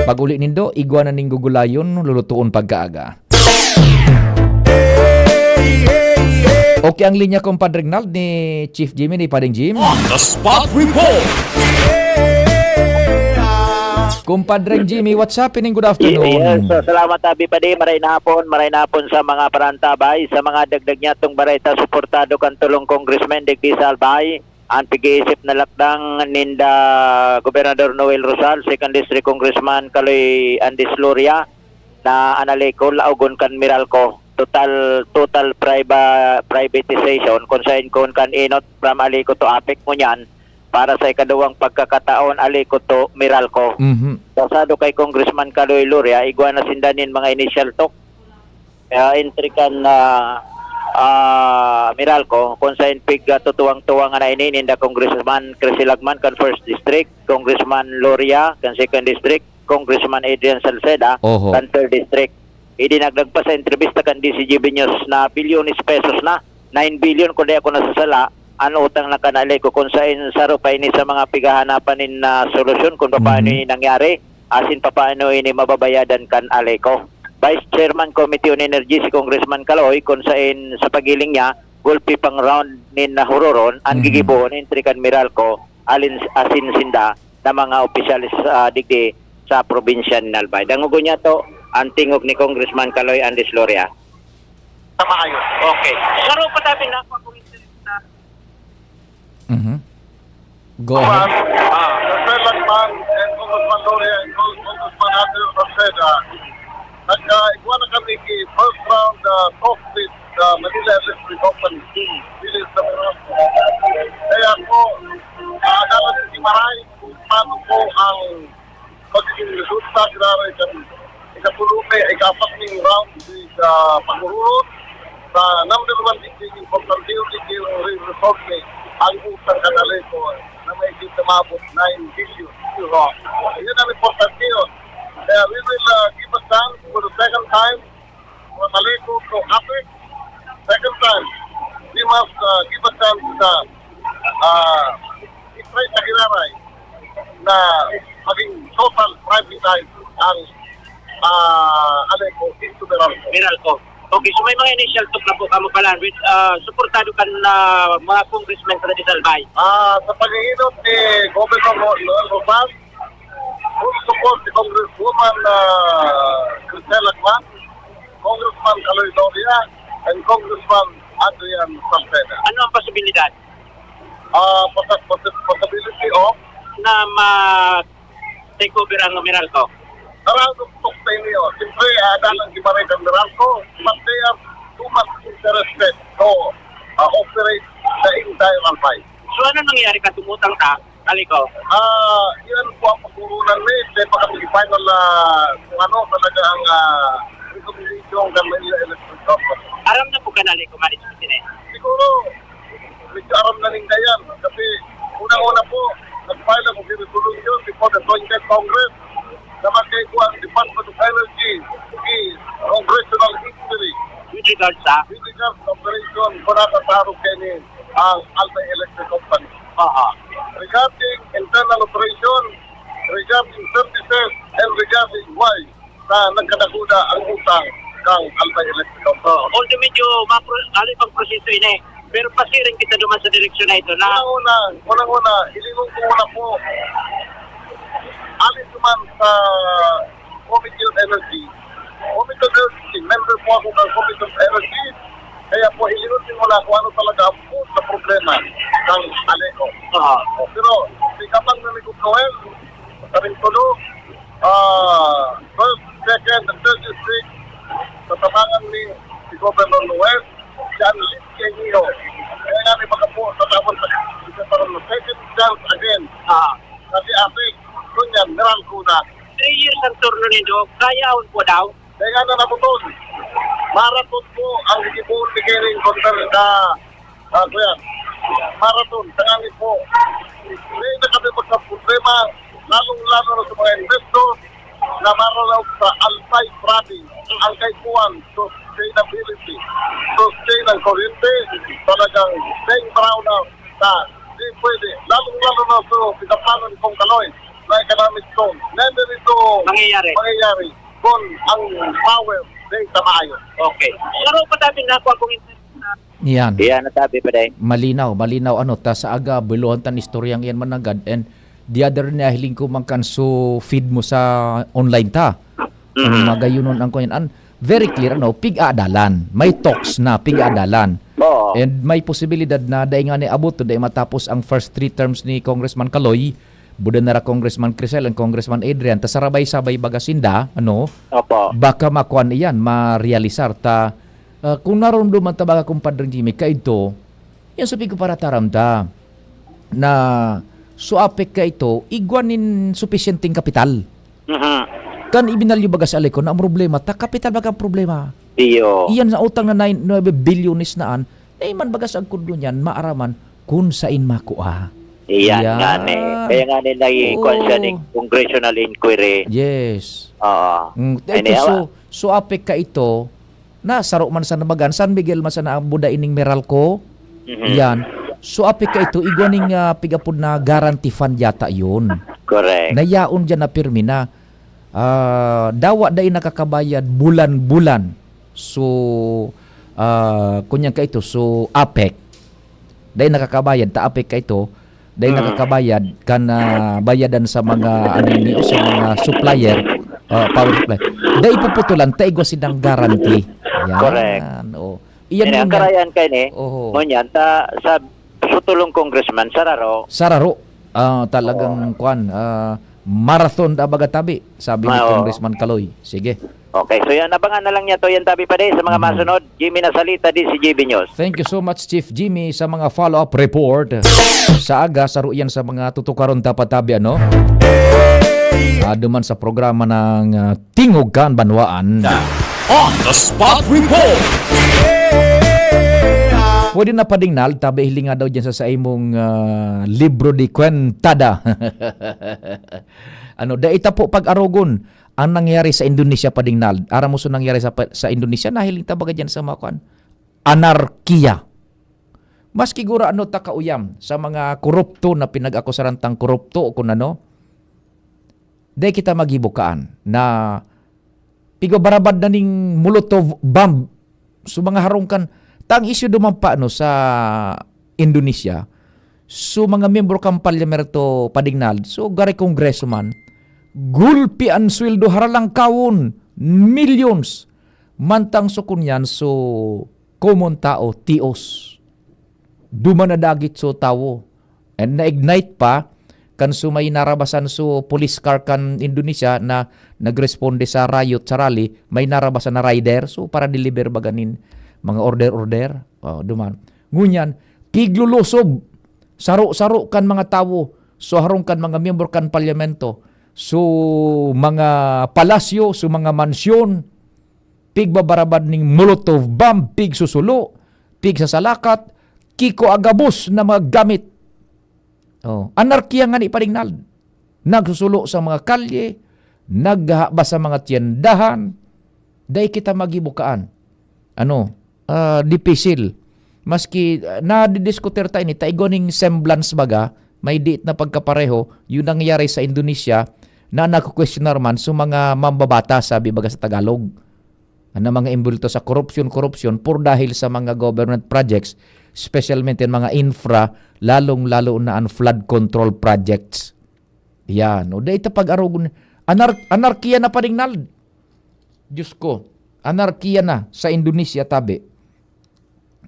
Pag uli nindo, igwa na ning gugulayon, lulutuon pagkaaga. Okay ang linya, Compadre Rinald, ni Chief Jimmy, ni Padeng Jim. On the spot report. Compadre Jimmy, what's happening? Good afternoon. Yes, so, salamat, Abi Padi. Maray na hapon, maray na hapon sa mga parantabay, sa mga dagdag niya tong bareta, suportado kan tulong congressman digdi sa Albay. Ang pag-iisip na lakdang ninda Gobernador Noel Rosal, Second District Congressman Kaloy Andes Loria, na an Aleco, laogon kan Meralco. Total, total priva-, privatization, kung saan kun kan inot from Aleco to Apec ngunyan, para sa ikaduwang pagkakataon, Aleco to Meralco. Mhm. Pasado kay Congressman Kaloy Loria, igwa na sinda nin mga initial talk. Ah, entry kan, ah, ah, Meralco, kung saan pig, ah, tutuwang-tuwang na ini, ninda Congressman Chris Ilagman kan First District, Congressman Loria kan Second District, Congressman Adrian Salceda Oho. kan Third District. Idinagdag pa sa entrevista kan D C G B News na bilyones pesos na, nine billion kung di ako nasasala, ang utang na kan Aleco, kung saan saro pa ini sa mga pighahanapan nin, ah, solusyon kung paano Mhm. ini nangyari, asin paano ini mababayadan kan Aleco. Vice Chairman Committee on Energy si Congressman Kaloy, kung saan sa pagiling niya, gulpi pang round nin nahuroron, ang Mhm. gigibohon entry kan Meralco, alin, asin sinda na mga opisyales, ah, digdi sa probinsya nin Albay. Dangogon niya to, ang tingog ni Congressman Kaloy Andes Loria. Sa maayos. Okay. Saro pa dati na ako kung interest na Mhm. Go ahead. Kuwan, ah, Congressman Lagman and Congressman Loria and Congressman Andrew Salceda, nagkaigwa na kami First round, uh, talk with, uh, Manila Electric Company. This is the first. Kaya po, uh, dapat si Maray kung paano po ang magiging resulta, grabe, kan ikatulume, ikapat ning round, sa paghuhulot. Sa number one, tigil, importante yung tigil, re-, resolve ni ang utang kan Aleco na may kita maabot nine billion euro. Yun ang importante yun. Kaya we will, uh, give a chance for the second time for Aleco to happen. Second time, we must, uh, give a chance sa, uh, Israel Tagiraray na maging total privatize ang, ah, Aleco into Meralco. Meralco. Okay, so may mga initial talk na po kamo pala with, ah, suportado kan, ah, mga congressmen sa Rizal Bay. Ah, sa paghihinot ni Governor Ro-, Noel Rosal, full support si Congresswoman, ah, Crisel Lacman, Congressman Caloy Doria, and Congressman Adrian Salceda. Ano ang posibilidad? Ah, posa-, posa-, possibility of na ma-take over ang Meralco? Around of talk sa inyo. Siyempre, ah, dalang gibaray ang Meralco, but they are too much interested to, ah, operate the entire Albay. So, ano nangyayari ka? Tumutang ka? Aleco? Ah, yan po ang pagkukunan, eh. Kaya pa kami final, ah, kung ano talaga ang, ah, recommendation ng Manila Electric Company. Aram na po ka na, Aleco, Maris Martinez? Siguro, medyo aram na ninda yan. Kasi unang-una po, nag-file ako ng resolution before the twenty-tenth Congress na magkaibo ang Department of Energy is congressional inquiry. With regards sa? With regards sa operation, kung natatarong kayo ni ang Albay Electric Company. Aha. Regarding internal operation, regarding services, and regarding why na nagkadakuda ang utang kang Albay Electric Company. Oh, although medyo mapro-, ano pang proseso ini, pero pasiring kita duman sa direksyon na ito na unang-una, unang-una, hilingon ko muna po, alis naman sa Committee on Energy. Committee on Energy, member po ako ng Committee on Energy. Kaya po, hilingon din muna kung ano talaga ang full na problema ng Aleco. Ah. Pero, si Kapang na ni Noel, sa Rintulo, ah, first, second, and third district, sa tabangan ni si Governor Noel, si Ann Lynn Quejijo. Kaya nga, may baka po, sa tapos sa, sa second chance again. Ah. Kasi ate, kunyan, Meralco na. Three years ang turno nindo, kaya aon po daw? Kaya nga na nabuton. Marathon po ang gigibuon ni Kering kontra ka, ah, kuya. Marathon, tanganin po. May na kami magkaproblema, lalong-lalo na sa mga investor na maralaw sa Albay Province. Ang kaipuhan, sustainability, sustain ng kuryente, talagang same brownout na di pwede. Lalong-lalo na sa pinaplano ni Kong Kaloy na economic zone. Never ito Mangyayari. Mangyayari kung ang power di sa maayo. Okay. Pero patabi na ako akong Yan. Yan, natabi pa dahil. Malinaw, malinaw. Ano, ta sa aga, biluhan tan istoryang iyan managad. And the other niya, hiling ko man kan so feed mo sa online ta. Ang Mhm. magayonon ang kuyan. An, very clear, ano, pig-aadalan. May talks na, pig-aadalan. Oo. And may posibilidad na dai nga ni abot, dai matapos ang first three terms ni Congressman Kaloy, buda na ra Congressman Crisel and Congressman Adrian, ta sarabay-sabay baga sinda, ano, Opo. baka makuan iyan, marealisar ta, ah, kung narumduman ta baga, Compadre Jimmy, kaidto, yan sa pigparataram ta, na so APEC kaito, igwa nin supisyenteng kapital. Mhm. Kan ibinalyo baga sa Aleco na ang problema, ta kapital baga ang problema. Iyo. Iyan sa utang na nine, nuebe bilyones na an, na iman baga sa agkod ngunyan, maaraman kun sain makua. Iyan Iyan. nga ni. Kaya nga ni, nagikuan siya ni Oo. congressional inquiry. Yes. Oo. Mm, Ay, ito, ni, so, awa. so APEC kaito, na saro man sa nabagan, San Miguel man sa naabuda ining Meralco. Mhm. Yan. So, APEC kaito, igwa ning, ah, pig-apod na guarantee fund yata yun. Correct. Nayaon dyan na pirmi na. Ah, dawa dai nakakabayad bulan-bulan. So, ah, kunyan kaito, so APEC. Dai nakakabayad, ta APEC kaito, dai Mm. nakakabayad, kan, ah, bayadan sa mga, ano ini, o sa mga supplier, ah, power supply. Dai puputulan, ta igwa sinang guarantee. Yan, Correct. oh. Iyan Yan, ang yun yan. karayan kayo ni, Oho. ngunyan, ta, sa, sa tulong congressman, sa Raro. Sa Raro, ah, talagang Oo. kwan, ah, marathon da baga tabi, sabi ni Congressman Kaloy. Sige. Okay, so yan, abangan na lang niya to yan, tabi pa din sa mga masunod. Jimmy Nasalita, D C G B News. Thank you so much, Chief Jimmy, sa mga follow-up report. Sa aga, saro yan sa mga tutukaron dapat tabi, ano? Ah, duman sa programa ng ah, Tingog Kan Banwaan. On the spot report. Pwede na padingnal, tabi hilinga daw dyan sa, sa imong ah, libro de kwentada. Ano, dai ta po pag-arogon ang nangyari sa Indonesia, padingnal. Aram mo so nangyari sa, sa Indonesia, nahiling ta baga dyan sa mga kwan? Anarkiya. Maski gurano ta kauyam sa mga korupto na pinag-akusaran tang korupto o kun ano, dai kita maghibukaan na pigbabarabad na ning Molotov bomb. So, mga harong kan, ta ang isyu duman pa, no, sa Indonesia, so, mga miyembro kan Parlamento padingnal, so, gari kongreso man, gulpi an sweldo, haralangkawon, millions. Mantang so kunyan, so, common tao, tios. Duman na dagit so tawo. And na-ignite pa, kan so may narabasan so police car kan Indonesia na nagresponde sa riot, sa rally, may narabasan na rider, so para deliver ba ganin mga order-order? Oh, duman. Ngunyan, tiglulusob, saro-saro kan mga tawo, so harong kan mga miyembro kan parlamento, so mga palasyo, so mga mansyon, pigbabarabad ning Molotov bomb, pigsusulo, pigsasalakat, kiko agabos na mga gamit. Oh, anarkiya nga ni padingnal. Nagsusulo sa mga kalye, naghahabas sa mga tiyendahan, dai kita maghibukaan. Ano, ah, dipisil. Maski ah, nadidiskutir ta ini, ta igwa ning semblance baga, may diit na pagkapareho, yung nangyari sa Indonesia, na nakukwestiyonar man sa mga mambabata, sabi baga sa Tagalog. Ang mga imbulto sa korupsyon, korupsyon, por dahil sa mga government projects, specialmente ang mga infra, lalong-lalo na ang flood control projects. Yan. O, dahil ito pag-arogon, anar- anarkiya na padingnal. Diyos ko, anarkiya na sa Indonesia, tabi.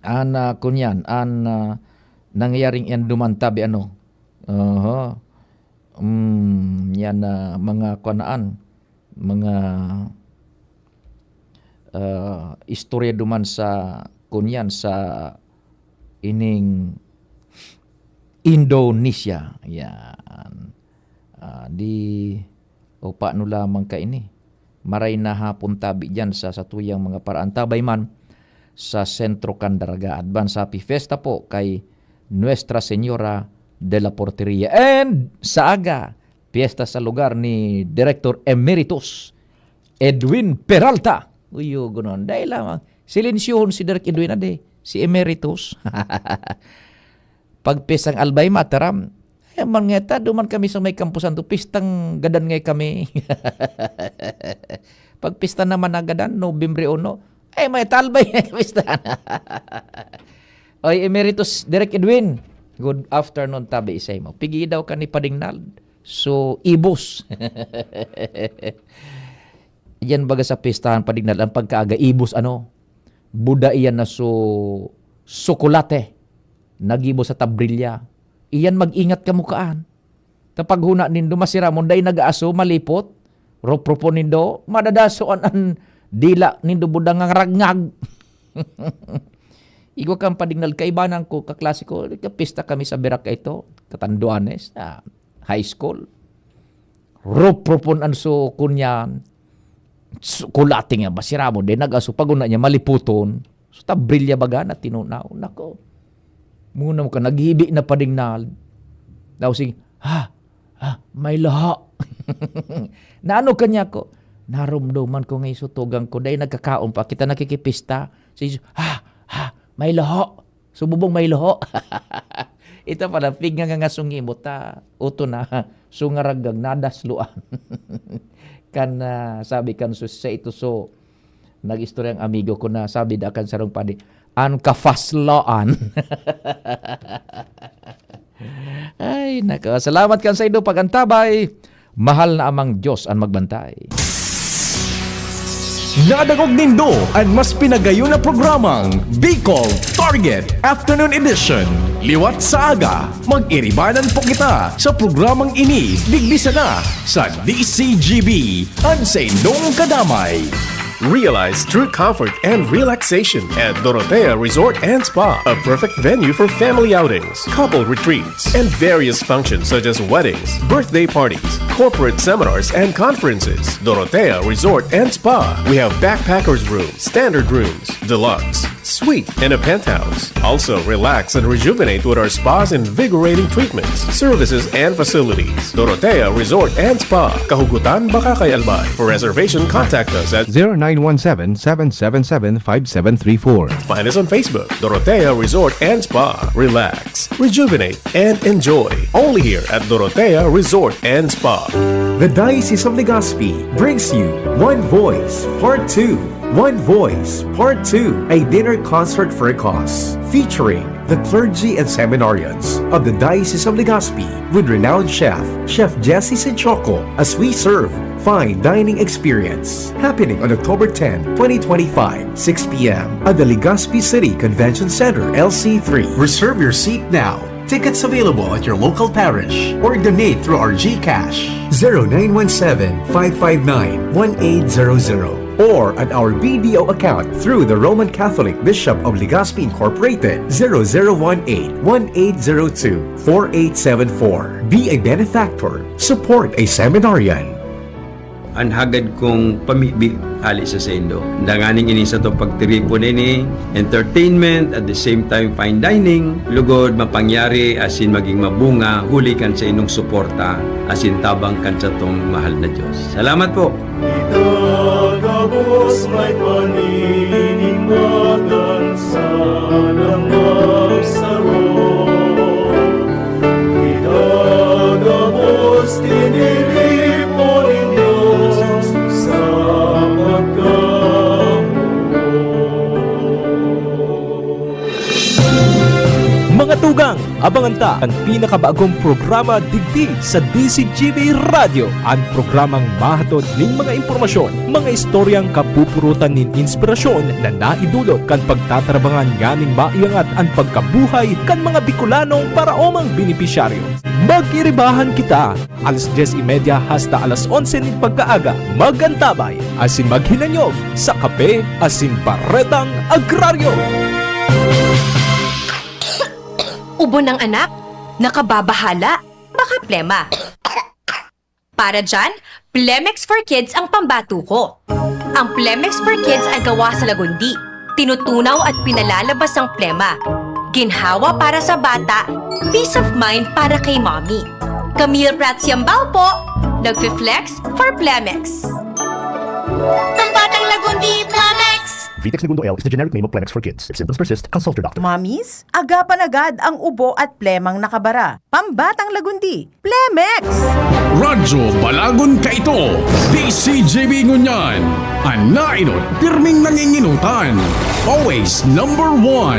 An, ah, kunyan, an, ah, nangyaring yan duman, tabi, ano. Aha. Mm, yan na mga kwanaan, mga ah, istorya duman sa, kunyan, sa ining Indonesia. Yan. Ah, di, o paano lamang kaini? Maray na hapon tabi dyan sa satuyang mga paraantabay man sa sentro kan Daraga. Advance happy fiesta po kay Nuestra Señora de la Porteria. And sa aga, piyesta sa lugar ni Director Emeritus Edwin Peralta. Uyo, gunon. Dahil lamang, silensyuhon si Direk Edwin, ade, si Emeritus. Pag piyestang Albay, mataram. Ay, man nga ta, duman kami sa may Campo Santo, pistang gadan ngay kami. Pag pista naman na gadan, Nobyembre uno, ay, may talbay, pista na. Oy, Emeritus Direk Edwin, good afternoon, tabi isay mo. Pigi daw ka ni Padingnal. So, ibos. Yan baga sa pistahan, Padingnal, ang pagkaaga, ibos ano? Buda iyan na so, sokolate. Nagibos sa tabrilya. Iyan mag-ingat ka mukaan. Ta paghuna nindo, masiramon, dai nag-aaso, malipot. Ropropon nindo, madadasoan an dila nindo, buda nga ngaragngag. Igwa kan Padingnal, kaibanan ko, kaklase ko, kapista kami sa Birak ito, Catanduanes, sa high school. Ropropon an so, kunyan, su-, kulating niya, masiramon, dai nag-aaso, pag-una niya, malipoton. So, tabrilya baga na tinunaw. Nako. Muna mo ka, naghibi na Padingnal. Daw sige, "Ha? Ha? May laha." Naano ka niya ko? Narumduman ko ngay sutugan ko. Dai nagkakaon pa. Kita nakikipista. Sige, "Ha? Ha? May laha." Sububong may laha. Ito pala, pig nga nga sungimot, ha? Uto na. Sungaragag, nadasluan. Kan, ah, sabi kan sus-, sa ito, so, nag-istorya ang amigo ko na sabi da kan sarong padi, "An kafaslaan." Ay, nako. Salamat kan saindo pag-antabay. Mahal na Amang Diyos an magbantay. Nadangog nindo an mas pinagayon na programang Bicol Target Afternoon Edition. Liwat sa aga, mag-iribanan po kita sa programang ini digdi sana sa D C G B, an saindong kadamay. Realize true comfort and relaxation at Dorotea Resort and Spa, a perfect venue for family outings, couple retreats, and various functions such as weddings, birthday parties, corporate seminars, and conferences. Dorotea Resort and Spa. We have backpackers room, standard rooms, deluxe, suite, and a penthouse. Also, relax and rejuvenate with our spa's invigorating treatments, services, and facilities. Dorotea Resort and Spa, Kahugutan, Bacacay, Albay. For reservation, contact us at zero nine one seven, seven seven seven, five seven three four. Find us on Facebook, Dorotea Resort and Spa. Relax, rejuvenate, and enjoy. Only here at Dorotea Resort and Spa. The Diocese of Legazpi brings you One Voice Part two. One Voice Part two, a dinner concert for a cause, featuring the clergy and seminarians of the Diocese of Legazpi with renowned chef, Chef Jesse Sinchoco, as we serve fine dining experience, happening on October ten, twenty twenty-five, six p m at the Legazpi City Convention Center, L C three. Reserve your seat now. Tickets available at your local parish or donate through our GCash, zero nine one seven, five five nine, one eight zero zero, or at our BDO account through the Roman Catholic Bishop of Legazpi Incorporated, zero zero one eight, one eight zero two, four eight seven four. Be a benefactor. Support a seminarian. An hagad kong pamibi hali sa saindo. Danganing ini satong pagtiripon ini, entertainment, at the same time fine dining, lugod mapangyari asin magin mabunga huli kan saindong suporta asin tabang kan satong mahal na Dios. Salamat po! Itagabos may paninimbagan sa lamang saro. Itagabos tiniripo nin Dios sa pagkamuot. Mga tugang, abangan ta an pinakabagong programa digdi sa D C G B Radyo, an programang mahatod nin mga impormasyon, mga istoryang kapupurutan nin inspirasyon na naidulot kan pagtatarabangan nganing maiangat an pagkabuhay kan mga Bicolanong paraomang benepisyaryo. Mag-iribahan kita, alas dyes y media hasta alas onse nin pagkaaga. Mag-antabay asin maghinanyog sa Kape asin Baretang Agraryo. Ubo ng anak, nakababahala, baka plema. Para dyan, Plemex for Kids ang pambato ko. Ang Plemex for Kids ay gawa sa lagundi, tinutunaw at pinalalabas ang plema. Ginhawa para sa bata, peace of mind para kay mommy. Camille Prats Yambao po, nagfi-flex for Plemex. Pambatang lagundi, Plemex! Vitex Negundo L is the generic name of Plemex for Kids. If symptoms persist, consult your doctor. Mommies, agapan agad ang ubo at plemang nakabara. Pambatang lagundi, Plemex! Radyo Balagon kaito, D C G B ngunyan, an naenot, pirming nangingenotan. Always number one.